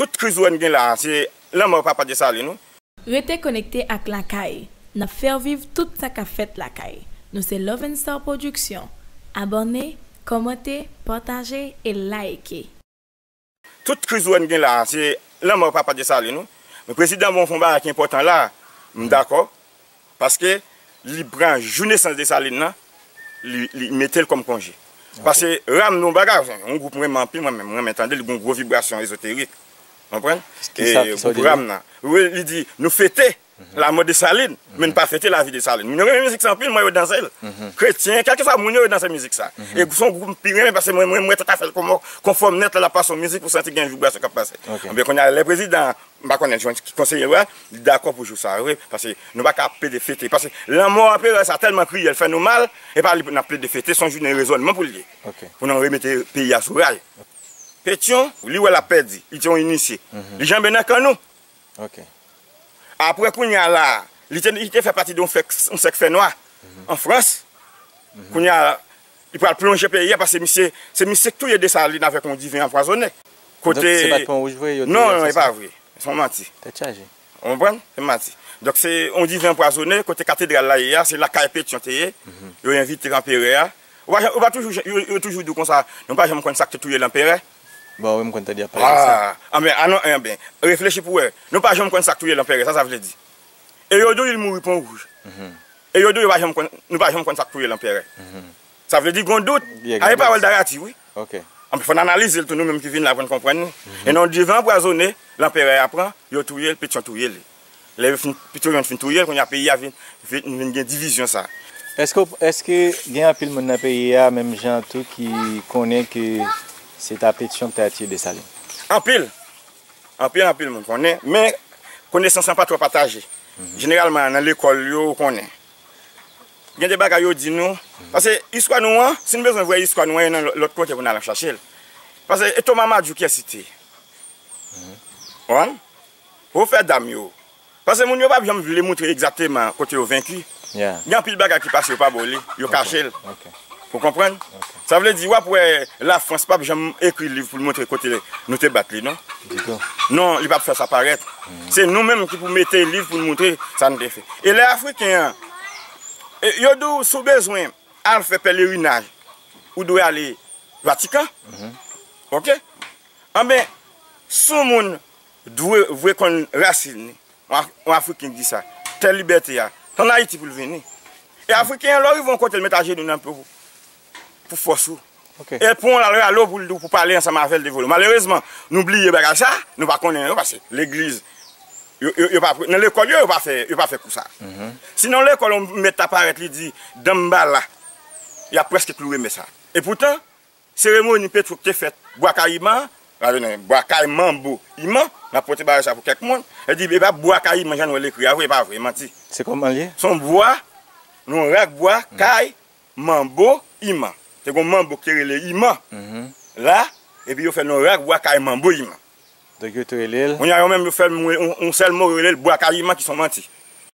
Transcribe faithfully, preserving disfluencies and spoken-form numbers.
Tout kriz ou wè n gen la a, se lanmò papa Desalin, wi. Rete konekte ak Lakay. N ap fè w viv tout sa k ap fèt lakay. Nou se Love and Star Production. Abòne, kòmante, pataje e like. Tout kriz ou wè n gen la a, se lanmò papa Desalin, wi. Men prezidan bon fè yon bagay ki enpòtan la a, m dakò. Paske li pran jou nesans Desalin nan, li, li mete l kòm konje. Paske Ram nan yon bagay, yon gwoup mwen renmen anpil, mwen menm, mwen renmen tande l, li gen yon gwo vibrasyon ezoterik. Konprann? Gwoup Ram nan. Wi, li di, nou fete lanmò Desalin, men n pa fete lavi Desalin. Moun yo renmen mizik sa anpil, mwen yo danse l. Kretyen, kèlkeswa moun yo, yo danse mizik sa. E se yon gwoup m pi renmen, paske mwen, mwen, mwen tout afè l konfòm nèt la, l ap pase yon mizik pou santi gen yon vibrasyon k ap pase. Ebyen, kounye a, lè prezidan, m pa konnen, jwenn ki konseye yo a, li dakò pou jou sa, wi, paske nou pa ka plede fete. Paske lanmò anperè sa tèlman kriyèl, fè nou mal, e pa li pou n ap plede fete, se yon jounen rezònman pou l ye. Pou nou remete peyi a sou ray. Petyon, li wè l ap pèdi, li te yon inisye. Li janbe nan kan nou. Apre kounye a la, li te, li te fè pati de yon sèk, yon sèk fè nwa an Frans. Kounye a, li pral plonje peyi a, paske misye, se misye k touye Desalin avèk yon diven anpwazonnen. Kote... Donk, se pa t pon wouj vre, yo te... Non, non, e pa vre. Se yon manti. Tèt chaje. Ou konprann? Se manti. Donk, se yon diven anpwazonnen, kote katedral la ye a, se la kay Petyon te ye. Yo envite anperè a. Ou pa, ou pa toujou, yo, yo toujou di w konsa, nou pa janm konn sa k te touye lanperè. Bon, wi, m konn tande y ap pale de sa. Ah, anben, anon, anben, reflechi pou w wè. Nou pa janm konn sa k touye lanperè, sa sa vle di. E yo di w li mouri pon wouj. E yo di w yo pa janm konn, nou pa janm konn sa k touye lanperè. Sa vle di gon dout. Aye pawòl Darati, wi. Anben, fò n analize l tou, nou menm ki vin la pou n konprann li. E nan yon diven anpwazonnen, lanperè a pran, yo touye l, Petyon touye li. Lè yo fin, Petyon fin touye l, kounye a peyi a vin, vin, vin gen divizyon sa. Èske, èske gen anpil moun nan peyi a, menm jan tou, ki konnen ke se ta Petyon ki ta tiye Desalin? Anpil. Anpil, anpil moun konnen, men konesans lan pa twò pataje. Jeneralman, nan lekòl yo, ou konnen. Gen de bagay yo di nou, paske istwa nou an, si n bezwen vre istwa nou an, e nan lòt kote pou n al chache l. Paske e Toma Madjou kiyès li te ye? Ou konprann? Ou fè dam yo. Paske moun yo p ap janm vle montre egzakteman kote yo venki. Gen anpil bagay ki pase yo pa ba w li, yo kache l. Ou konprann? Sa vle di w ap wè Lafrans p ap janm ekri liv pou l montre kote nou te bat li, non. Non, li p ap fè sa parèt. Se nou menm ki pou mete liv pou n montre sa n te fè. E lè Afriken an, e, yo di w si w bezwen al fè pelerinaj, ou dwe ale Vatikan. Oke? Anben, si yon moun dwe, vre konn rasin li, yon Af-, yon Afriken ki di sa, tè libète a, se ann Ayiti pou l vini. E Afriken an, lè w rive yon kote, l met ajenou nan pye w pou, pou fòs ou. E pran yon lalwa lo pou l di w pou pale ansanm avè l de volo. Malerezman, nou bliye bagay sa, nou pa konnen yo, paske legliz, yo, yo, yo pa, nan lekòl yo, yo pa fè, yo pa fè kou sa. Sinon, lekòl, yon mèt ta parèt, li di, Danmbala, y ap prèske kloure mès sa. E poutan, seremoni Petyon k te fèt Bwa Kayiman, Bwa Kay Manbo Iman, n ap pote bagay sa pou kèk moun, e di, e pa Bwa Kayiman, jan nou wè l ekri a vre, e pa vre, manti. Se kòman l ye? Se yon bwa, yon rak bwa, kay, manbo, iman. Te gen yon manbo ki te rele Iman. La, epi yo fè l yon rak bwa kay manbo iman. Donk yo te rele l. Kounye a yo menm yo fè l yon, yon sèl mo, yo rele l bwa kay iman ki se yon manti.